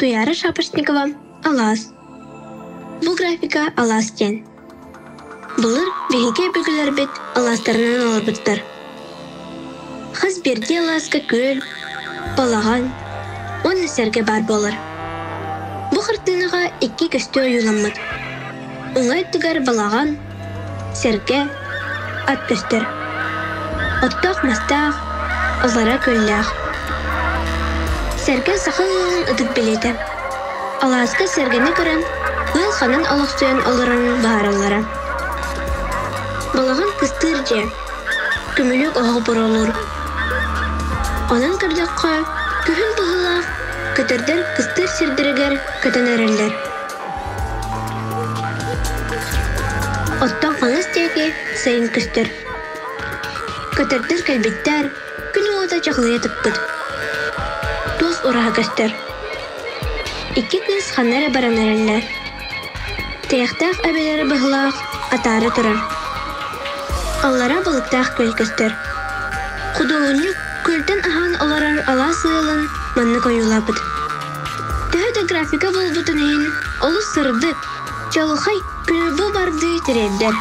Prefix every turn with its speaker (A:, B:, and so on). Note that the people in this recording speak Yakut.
A: Туйаара Шапошникова «Алаас». Бу графика «Алаас» диэн. Былыр биһиги өбүгэлэрбит алаастарынан олорбуттар. Хас биирдии алааска күөл, балаҕан уонна сэргэ баар буолар. Бу хартыынаҕа икки көстүү ойууламмыт. Уҥа өттүгэр балаҕан, сэргэ, ат көстөр. Оттоох-мастаах, аллара күөллээх. Сэргэ саха ыалын ытык бэлиэтэ. Алааска сэргэни көрөн, ыал ханан олохсуйан олорорун быһаараллара. Балаҕан кыстыыр дьиэ, көмүлүөк оһох буруолуур. Онон көрдөххө, күһүн быһыылаах көтөрдөр кыстыыр сирдэригэр көтөн эрэллэр. Оттон хаҥас диэки сайын көстөр. Көтөрдөр кэлбиттэр, күн уота чаҕылыйа тыкпыт. Туос ураһа көстөр. Икки кыыс ханна эрэ баран эрэллэр. Тайахтаах эбэлэрэ быһылаах атаара турар. Аллара балыктаах күөл көстөр. Худуоһунньук күөлтэн аһаан олорор алаас ыалын маннык ойуулаабыт. Төһө да графика буолбутун иһин, олус сырдык, чаҕылхай күнү бу бардыы тириэрдэр.